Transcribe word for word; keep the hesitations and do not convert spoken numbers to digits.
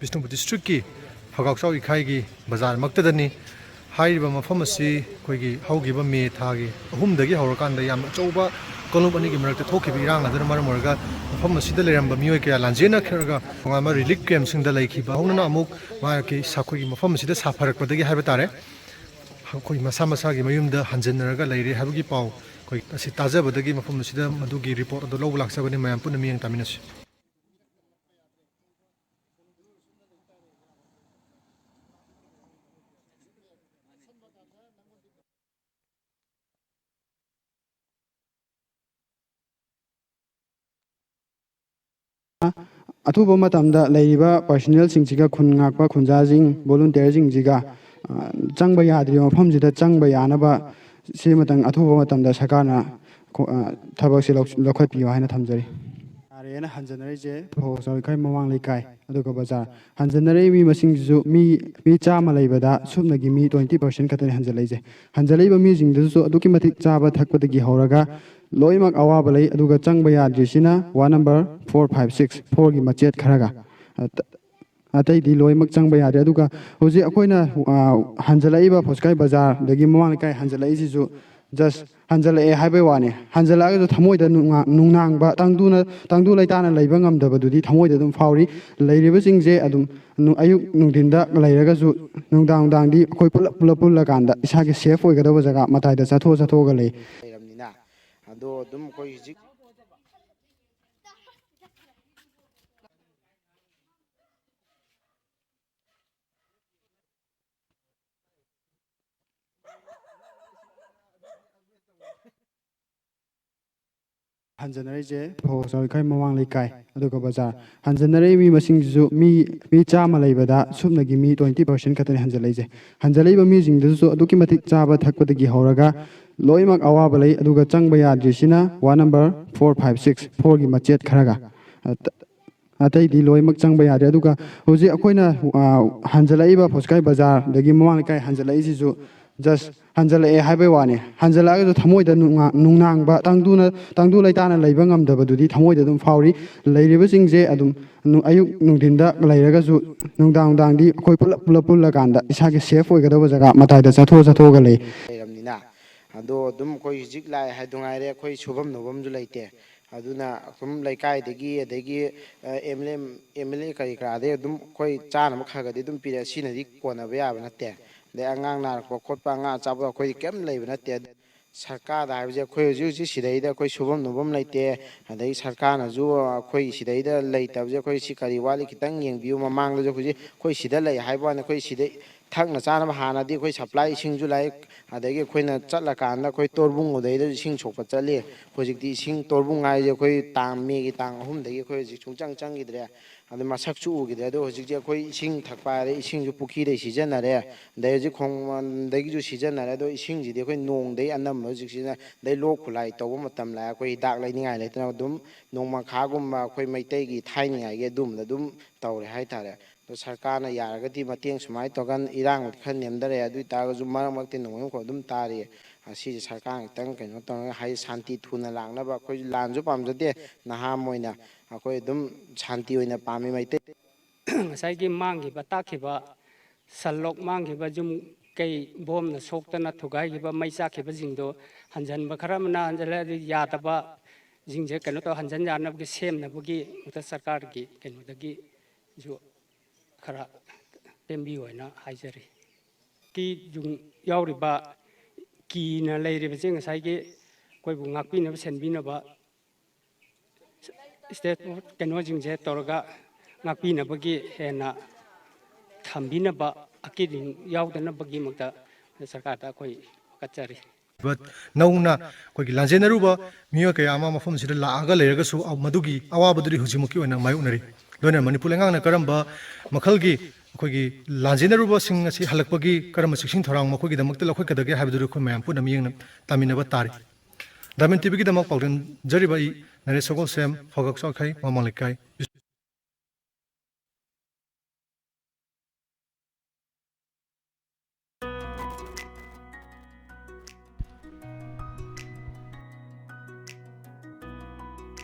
ꯕꯤꯁꯅꯨꯄꯨꯔ ꯗꯤꯁꯇ꯭ꯔꯤꯛꯀꯤ ꯐꯒꯥꯎꯆꯥꯎ ꯏꯀꯥꯏꯒꯤ ꯕꯖꯥꯔꯃꯛꯇꯗꯅꯤ꯫ ꯍꯥꯏꯔꯤꯕ ꯃꯐꯝ ꯑꯁꯤ ꯑꯩꯈꯣꯏꯒꯤ ꯍꯧꯈꯤꯕ ꯃꯦ ꯊꯥꯒꯤ ꯑꯍꯨꯝꯗꯒꯤ ꯍꯧꯔꯀꯥꯟꯗ ꯌꯥꯝꯅ ꯑꯆꯧꯕ ꯀꯥꯡꯂꯨꯞ ꯑꯅꯤꯒꯤ ꯃꯔꯛꯇ ꯊꯣꯛꯈꯤꯕ ꯏꯔꯥꯡ ꯑꯗꯨꯅ ꯃꯔꯝ ꯑꯣꯏꯔꯒ ꯃꯐꯝ ꯑꯁꯤꯗ ꯂꯩꯔꯝꯕ ꯃꯤꯑꯣꯏ ꯀꯌꯥ ꯂꯥꯟꯖꯦꯟꯅꯈ꯭ꯔꯒ ꯇꯣꯉꯥꯟꯕ ꯔꯤꯂꯤꯐ ꯀꯦꯝꯞꯁꯤꯡꯗ ꯂꯩꯈꯤꯕ ꯍꯧꯅꯅ ꯑꯃꯨꯛ ꯃꯍꯥꯛꯀꯤ ꯑꯩꯈꯣꯏꯒꯤ ꯃꯐꯝ ꯑꯁꯤꯗ ꯁꯥꯐꯔꯛꯄꯗꯒꯤ ꯍꯥꯏꯕ ꯇꯥꯔꯦ, ꯑꯩꯈꯣꯏ ꯃꯁꯥ ꯃꯁꯥꯒꯤ ꯃꯌꯨꯝꯗ ꯍꯟꯖꯤꯟꯅꯔꯒ ꯂꯩꯔꯦ ꯍꯥꯏꯕꯒꯤ ꯄꯥꯎ ꯑꯩꯈꯣꯏ ꯑꯁꯤ ꯇꯥꯖꯕꯗꯒꯤ ꯃꯐꯝ ꯑꯁꯤꯗ ꯃꯗꯨꯒꯤ ꯔꯤꯄꯣꯔꯠ ꯑꯗꯨ ꯂꯧꯕ ꯂꯥꯛꯆꯕꯅꯤ꯫ ꯃꯌꯥꯝ ꯄꯨꯟꯅ ꯃꯤꯠꯌꯦꯡ ꯇꯥꯃꯤꯟꯅꯁꯤ꯫ ꯑꯊꯨꯕ ꯃꯇꯝꯗ ꯂꯩꯔꯤꯕ ꯄꯔꯁꯅꯦꯜꯁꯤꯡꯁꯤꯒ, ꯈꯨꯟ ꯉꯥꯛꯄ ꯈꯨꯟꯖꯥꯁꯤꯡ, ꯚꯣꯂꯨꯟꯇꯤꯌꯔꯁꯤꯡꯁꯤꯒ, ꯑ, ꯆꯪꯕ ꯌꯥꯗ꯭ꯔꯤꯕ ꯃꯐꯝꯁꯤꯗ ꯆꯪꯕ ꯌꯥꯅꯕ ꯁꯤꯃꯇꯪ ꯑꯊꯨꯕ ꯃꯇꯝꯗ ꯁꯔꯀꯥꯔꯅ ꯈꯣ-, ꯑ, ꯊꯕꯛꯁꯦ ꯂꯧ-, ꯂꯧꯈꯠꯄꯤꯌꯨ ꯍꯥꯏꯅ ꯊꯝꯖꯔꯤ꯫ ꯌꯥꯔꯦꯅ ꯍꯟꯖꯅꯔꯤꯁꯦ ꯐꯧꯆꯥꯎ ꯏꯀꯥꯏ ꯃꯃꯥꯡ ꯂꯩꯀꯥꯏ, ꯑꯗꯨꯒ ꯕꯖꯥꯔ꯫ ꯍꯟꯖꯅꯔꯛꯏ ꯃꯤ ꯃꯁꯤꯡꯁꯤꯁꯨ ꯃꯤ, ꯃꯤ ꯆꯥꯝꯃ ꯂꯩꯕꯗ ꯁꯨꯞꯅꯒꯤ ꯃꯤ twenty percent ꯈꯛꯇꯅꯤ ꯍꯟꯖꯜꯂꯛꯏꯁꯦ꯫ ꯍꯟꯖꯜꯂꯛꯏꯕ ꯃꯤꯁꯤꯡꯗꯨꯁꯨ ꯑꯗꯨꯛꯀꯤ ꯃꯇꯤꯛ ꯆꯥꯕ ꯊꯛꯄꯗꯒꯤ ꯍꯧꯔꯒ ꯂꯣꯏꯅꯃꯛ ꯑꯋꯥꯕ ꯂꯩ, ꯑꯗꯨꯒ ꯆꯪꯕ ꯌꯥꯗ꯭ꯔꯤꯁꯤꯅ ward number four, five, six, fourꯒꯤ ꯃꯆꯦꯠ ꯈꯔꯒ꯫ ꯑꯇꯩꯗꯤ ꯂꯣꯏꯅꯃꯛ ꯆꯪꯕ ꯌꯥꯗ꯭ꯔꯦ꯫ ꯑꯗꯨꯒ ꯍꯧꯖꯤꯛ ꯑꯩꯈꯣꯏꯅ, ꯑ, ꯍꯟꯖꯜꯂꯛꯏꯕ ꯐꯧꯁꯀꯥꯏ ꯕꯖꯥꯔꯗꯒꯤ ꯃꯃꯥꯡ ꯂꯩꯀꯥꯏ ꯍꯟꯖꯜꯂꯛꯏꯁꯤꯁꯨ just ꯍꯟꯖꯜꯂꯛꯑꯦ ꯍꯥꯏꯕꯩ ꯋꯥꯅꯤ꯫ ꯍꯟꯖꯜꯂꯛꯑꯒꯁꯨ ꯊꯃꯣꯏꯗ ꯅꯨꯡꯅꯥ-, ꯅꯨꯡꯅꯥꯡꯕ, ꯇꯪꯗꯨꯅ, ꯇꯪꯗꯨ ꯂꯩꯇꯥꯅ ꯂꯩꯕ ꯉꯝꯗꯕꯗꯨꯗꯤ ꯊꯃꯣꯏꯗ ꯑꯗꯨꯝ ꯐꯥꯎꯔꯤ꯫ ꯂꯩꯔꯤꯕꯁꯤꯡꯁꯦ ꯑꯗꯨꯝ ꯅꯨ-, ꯑꯌꯨꯛ ꯅꯨꯡꯊꯤꯟꯗ ꯂꯩꯔꯒꯁꯨ ꯅꯨꯡꯗꯥꯡ ꯅꯨꯡꯗꯥꯡꯗꯤ ꯑꯩꯈꯣꯏ ꯄꯨꯂꯞ, ꯄꯨꯂꯞ ꯄꯨꯜꯂꯀꯥꯟꯗ ꯏꯁꯥꯒꯤ safe ꯑꯣꯏꯒꯗꯧꯕ ꯖꯒꯥ ꯃꯇꯥꯏꯗ ꯆꯠꯊꯣꯛ, ꯆꯠꯊꯣꯛꯑꯒ ꯂꯩ꯫ ꯂꯩꯔꯕꯅꯤꯅ ꯑꯗꯣ ꯑꯗꯨꯝ ꯑꯩꯈꯣꯏ ꯍꯧꯖꯤꯛ ꯍꯟꯖꯅꯔꯤꯁꯦ ꯐꯧꯆꯥꯎ ꯏꯀꯥꯏ ꯃꯃꯥꯡ ꯂꯩꯀꯥꯏ, ꯑꯗꯨꯒ ꯕꯖꯥꯔ꯫ ꯍꯟꯖꯅꯔꯤꯕ ꯃꯤ ꯃꯁꯤꯡꯁꯤꯁꯨ ꯃꯤ, ꯃꯤ ꯆꯥꯝꯃ ꯂꯩꯕꯗ ꯁꯨꯞꯅꯒꯤ ꯃꯤ twenty percent ꯈꯛꯇꯅꯤ ꯍꯟꯖꯜꯂꯛꯏꯁꯦ꯫ ꯍꯟꯖꯜꯂꯛꯏꯕ ꯃꯤꯁꯤꯡꯗꯨꯁꯨ ꯑꯗꯨꯛꯀꯤ ꯃꯇꯤꯛ ꯆꯥꯕ ꯊꯛꯄꯗꯒꯤ ꯍꯧꯔꯒ ꯂꯣꯏꯅꯃꯛ ꯑꯋꯥꯕ ꯂꯩ, ꯑꯗꯨꯒ ꯆꯪꯕ ꯌꯥꯗ꯭ꯔꯤꯁꯤꯅ ward number four, five, six, fourꯒꯤ ꯃꯆꯦꯠ ꯈꯔꯒ꯫ ꯑꯇꯩꯗꯤ ꯂꯣꯏꯅꯃꯛ ꯆꯪꯕ ꯌꯥꯗ꯭ꯔꯦ꯫ ꯑꯗꯨꯒ ꯍꯧꯖꯤꯛ ꯑꯩꯈꯣꯏꯅ, ꯑ, ꯍꯟꯖꯜꯂꯛꯏꯕ ꯐꯧꯁꯀꯥꯏ ꯕꯖꯥꯔꯗꯒꯤ ꯃꯃꯥꯡ ꯂꯩꯀꯥꯏ ꯍꯟꯖꯜꯂꯛꯏꯁꯤꯁꯨ just ꯍꯟꯖꯜꯂꯛꯑꯦ ꯍꯥꯏꯕꯩ ꯋꯥꯅꯤ꯫ ꯍꯟꯖꯜꯂꯛꯑꯒꯁꯨ ꯊꯃꯣꯏꯗ ꯅꯨꯡꯅꯥ-, ꯅꯨꯡꯅꯥꯡꯕ, ꯇꯪꯗꯨꯅ, ꯇꯪꯗꯨ ꯂꯩꯇꯥꯅ ꯂꯩꯕ ꯉꯝꯗꯕꯗꯨꯗꯤ ꯊꯃꯣꯏꯗ ꯑꯗꯨꯝ ꯐꯥꯎꯔꯤ꯫ ꯂꯩꯔꯤꯕꯁꯤꯡꯁꯦ ꯑꯗꯨꯝ ꯅꯨ-, ꯑꯌꯨꯛ ꯅꯨꯡꯊꯤꯟꯗ ꯂꯩꯔꯒꯁꯨ ꯅꯨꯡꯗꯥꯡ ꯅꯨꯡꯗꯥꯡꯗꯤ ꯑꯩꯈꯣꯏ ꯄꯨꯂꯞ, ꯄꯨꯂꯞ ꯄꯨꯜꯂꯀꯥꯟꯗ ꯏꯁꯥꯒꯤ safe ꯑꯣꯏꯒꯗꯕ ꯖꯒꯥ ꯃꯇꯥꯏꯗ ꯆꯠꯊꯣꯛ ꯆꯠꯊꯣꯛꯑꯒ ꯂꯩ꯫ ꯂꯩꯔꯕꯅꯤꯅ꯫ ꯑꯗꯣ ꯑꯗꯨꯝ ꯑꯩꯈꯣꯏ ꯍꯧꯖꯤꯛ ꯂꯥꯛꯑꯦ ꯍꯥꯏꯗꯨ ꯉꯥꯏꯔꯦ, ꯑꯩꯈꯣꯏ ꯁꯨꯐꯝ ꯅꯣꯐꯝꯁꯨ ꯂꯩꯇꯦ꯫ ꯑꯗꯨꯅ ꯑꯗꯨꯝ ꯂꯩꯀꯥꯏꯗꯒꯤ, ꯑꯗꯒꯤ, ꯑ, MLA, MLA ꯀꯔꯤ ꯀꯔꯥꯗꯒꯤ ꯑꯗꯨꯝ ꯑꯩꯈꯣꯏ ꯆꯥꯅꯕ ꯈꯔ ꯈꯔꯗꯤ ꯑꯗꯨꯝ ꯄꯤꯔꯛꯑꯦ꯫ ꯁꯤꯅꯗꯤ ꯀꯣꯟꯅꯕ ꯌꯥꯕ ꯅꯠꯇꯦ꯫ ꯑꯗꯩ ꯑꯉꯥꯡ ꯅꯥꯔꯛꯄ ꯈꯣꯠꯄ, ꯑꯉꯥꯡ ꯑꯆꯥꯄꯣꯠ ꯑꯩꯈꯣꯏꯗꯤ ꯀꯩꯝ ꯂꯩꯕ ꯅꯠꯇꯦ꯫ ꯁꯔꯀꯥꯔꯗ ꯍꯥꯏꯕꯁꯦ ꯑꯩꯈꯣꯏ ꯍꯧꯖꯤꯛ ꯍꯧꯖꯤꯛ ꯁꯤꯗꯩꯗ ꯑꯩꯈꯣꯏ ꯁꯨꯐꯝ ꯅꯣꯐꯝ ꯂꯩꯇꯦ꯫ ꯑꯗꯩ ꯁꯔꯀꯥꯔꯅꯁꯨ ꯑꯩꯈꯣꯏ ꯁꯤꯗꯩꯗ ꯂꯩꯇꯕꯁꯦ ꯑꯩꯈꯣꯏ ꯁꯤ ꯀꯔꯤ ꯋꯥꯠꯂꯤ ꯈꯤꯇꯪ ꯌꯦꯡꯕꯤꯌꯨ꯫ ꯃꯃꯥꯡꯗꯁꯨ ꯍꯧꯖꯤꯛ ꯑꯩꯈꯣꯏ ꯁꯤꯗ ꯂꯩ ꯍꯥꯏꯕ ꯋꯥꯅꯤ, ꯑꯩꯈꯣꯏ ꯁꯤꯗ ꯊꯛꯅ ꯆꯥꯅꯕ ꯍꯥꯟꯅꯗꯤ ꯑꯩꯈꯣꯏ supply ꯏꯁꯤꯡꯁꯨ ꯂꯥꯛꯏ꯫ ꯑꯗꯒꯤ ꯑꯩꯈꯣꯏꯅ ꯆꯠꯂꯀꯥꯟꯗ ꯑꯩꯈꯣꯏ ꯇꯣꯔꯕꯨꯡ ꯑꯗꯩꯗꯁꯨ ꯏꯁꯤꯡ ꯁꯣꯛꯄ ꯆꯠꯂꯤ꯫ ꯍꯧꯖꯤꯛꯇꯤ ꯏꯁꯤꯡ ꯇꯣꯔꯕꯨꯡ ꯍꯥꯏꯁꯦ ꯑꯩꯈꯣꯏ ꯇꯥꯡ ꯃꯦꯒꯤ ꯇꯥꯡ ꯑꯍꯨꯝꯗꯒꯤ ꯑꯩꯈꯣꯏ ꯍꯧꯖꯤꯛ ꯁꯨꯡꯆꯪ ꯆꯪꯈꯤꯗ꯭ꯔꯦ꯫ ꯑꯗꯨ ꯃꯁꯛꯁꯨ ꯎꯈꯤꯗ꯭ꯔꯦ꯫ ꯑꯗꯣ ꯍꯧꯖꯤꯛꯁꯦ ꯑꯩꯈꯣꯏ ꯏꯁꯤꯡ ꯊꯛꯄ ꯍꯥꯏꯔꯦ, ꯏꯁꯤꯡꯁꯨ ꯄꯨꯈ꯭ꯔꯤꯗꯩ ꯁꯤꯖꯤꯟꯅꯔꯦ, ꯑꯗꯩ ꯍꯧꯖꯤꯛ ꯈꯣꯡꯕꯥꯟꯗꯒꯤꯁꯨ ꯁꯤꯖꯤꯟꯅꯔꯦ꯫ ꯑꯗꯣ ꯏꯁꯤꯡꯁꯤꯗꯤ ꯑꯩꯈꯣꯏ ꯅꯣꯡꯗꯒꯤ ꯑꯅꯝꯕ ꯍꯧꯖꯤꯛ ꯁꯤꯖꯤꯟꯅ-, ꯑꯗꯩ ꯂꯣꯛ ꯈꯨꯂꯥꯏ ꯇꯧꯕ ꯃꯇꯝ ꯂꯥꯛꯑꯦ, ꯑꯩꯈꯣꯏ ꯍꯤꯗꯥꯛ ꯂꯩꯅꯤꯡꯉꯥꯏ ꯂꯩꯇꯅ ꯑꯗꯨꯝ ꯅꯣꯡꯃꯪꯈꯥꯒꯨꯝꯕ ꯑꯩꯈꯣꯏ ꯃꯩꯇꯩꯒꯤ ꯊꯥꯏꯅꯉꯥꯏꯒꯤ ꯑꯗꯨꯝꯕꯗ ꯑꯗꯨꯝ ꯇꯧꯔꯦ ꯍꯥꯏꯇꯥꯔꯦ꯫ ꯑꯗꯣ ꯁꯔꯀꯥꯔꯅ ꯌꯥꯔꯒꯗꯤ ꯃꯇꯦꯡ ꯁꯨꯃꯥꯏꯅ ꯇꯧꯔꯀꯥꯟꯗ ꯏꯔꯥꯡꯕꯨꯗꯤ ꯈꯔ ꯅꯦꯝꯊꯔꯛꯑꯦ, ꯑꯗꯨ ꯑꯣꯏꯇꯥꯔꯒꯁꯨ ꯃꯔꯛ ꯃꯔꯛꯇ ꯅꯣꯡꯃꯩ ꯃꯈꯣꯟ ꯑꯗꯨꯝ ꯇꯥꯔꯤ꯫ ꯑꯁꯤꯁꯦ ꯁꯔꯀꯥꯔꯅ ꯈꯤꯇꯪ ꯀꯩꯅꯣ ꯇꯧꯔꯒ ꯍꯥꯏꯗꯤ ꯁꯥꯟꯇꯤ ꯊꯨꯅ ꯂꯥꯛꯅꯕ꯫ ꯑꯩꯈꯣꯏꯁꯨ ꯂꯥꯟꯁꯨ ꯄꯥꯝꯖꯗꯦ, ꯅꯍꯥ ꯑꯃ ꯑꯣꯏꯅ ꯑꯩꯈꯣꯏ ꯑꯗꯨꯝ ꯁꯥꯟꯇꯤ ꯑꯣꯏꯅ ꯄꯥꯝꯃꯤ ꯃꯩꯇꯩ꯫ ꯉꯁꯥꯏꯒꯤ ꯃꯥꯡꯈꯤꯕ, ꯇꯥꯛꯈꯤꯕ, ꯁꯟ ꯂꯣꯛ ꯃꯥꯡꯈꯤꯕ, ꯌꯨꯝ ꯀꯩ ꯕꯣꯝꯅ ꯁꯣꯛꯇꯅ ꯊꯨꯒꯥꯏꯈꯤꯕ, ꯃꯩ ꯆꯥꯛꯈꯤꯕꯁꯤꯡꯗꯣ ꯍꯟꯖꯟꯕ ꯈꯔ ꯑꯃꯅ ꯍꯟꯖꯜꯂꯦ, ꯑꯗꯨ ꯌꯥꯗꯕꯁꯤꯡꯁꯦ ꯀꯩꯅꯣ ꯇꯧ, ꯍꯟꯖꯟ ꯌꯥꯅꯕꯒꯤ ꯁꯦꯝꯅꯕꯒꯤ ꯃꯛꯇ ꯁꯔꯀꯥꯔꯒꯤ ꯀꯩꯅꯣꯗꯒꯤꯁꯨ ꯈꯔ ꯁꯦꯝꯕꯤꯌꯨ ꯍꯥꯏꯅ ꯍꯥꯏꯖꯔꯤ꯫ ꯀꯤ ꯌꯨꯝ ꯌꯥꯎꯔꯤꯕ ꯀꯤꯅ ꯂꯩꯔꯤꯕꯁꯦ ꯉꯁꯥꯏꯒꯤ ꯑꯩꯈꯣꯏꯕꯨ ꯉꯥꯛꯄꯤꯅꯕ ꯁꯦꯟꯕꯤꯅꯕ state ꯀꯩꯅꯣꯁꯤꯡꯁꯦ ꯇꯧꯔꯒ ꯉꯥꯛꯄꯤꯅꯕꯒꯤ ꯍꯦꯟꯅ ꯊꯝꯕꯤꯅꯕ, ꯑꯀꯤꯕ ꯌꯥꯎꯗꯅꯕꯒꯤꯃꯛꯇ ꯁꯔꯀꯥꯔꯗ ꯑꯩꯈꯣꯏ ꯀꯠꯆꯔꯤ꯫ ꯅꯧꯅ ꯑꯩꯈꯣꯏꯒꯤ ꯂꯥꯟꯖꯦꯟꯅꯔꯨꯕ ꯃꯤꯑꯣꯏ ꯀꯌꯥ ꯑꯃ ꯃꯐꯝꯁꯤꯗ ꯂꯥꯛꯑꯒ ꯂꯩꯔꯒꯁꯨ, ꯑ, ꯃꯗꯨꯒꯤ ꯑꯋꯥꯕꯗꯨꯗꯤ ꯍꯧꯖꯤꯛꯃꯛꯀꯤ ꯑꯣꯏꯅ ꯃꯥꯌꯣꯛꯅꯔꯤ꯫ ꯂꯣꯏꯅꯅ ꯃꯅꯤꯄꯨꯔ ꯂꯩꯉꯥꯛꯅ ꯀꯔꯝꯕ ꯃꯈꯜꯒꯤ ꯑꯩꯈꯣꯏꯒꯤ ꯂꯥꯟꯖꯦꯟꯅꯔꯨꯕꯁꯤꯡ ꯑꯁꯤ ꯍꯜꯂꯛꯄꯒꯤ ꯀꯔꯝꯕ ꯆꯦꯛꯁꯤꯟ ꯊꯧꯔꯥꯡ ꯃꯈꯣꯏꯒꯤꯗꯃꯛꯇ ꯂꯧꯈꯠꯀꯗꯒꯦ ꯍꯥꯏꯕꯗꯨ ꯑꯩꯈꯣꯏ ꯃꯌꯥꯝ ꯄꯨꯟꯅ ꯃꯤꯠꯌꯦꯡ ꯇꯥꯃꯤꯟꯅꯕ ꯇꯥꯔꯤ꯫ ꯗꯥꯏꯃꯟ ꯇꯤꯚꯤꯒꯤꯗꯃꯛ ꯄꯥꯎꯗꯝꯖꯔꯤꯕ ꯑꯩ ꯅꯔꯦꯁ ꯁꯒꯣꯜꯁꯦꯝ, ꯐꯥꯎꯒꯛ ꯆꯥꯎꯈꯩ, ꯃꯃꯥꯡ ꯂꯩꯀꯥꯏ꯫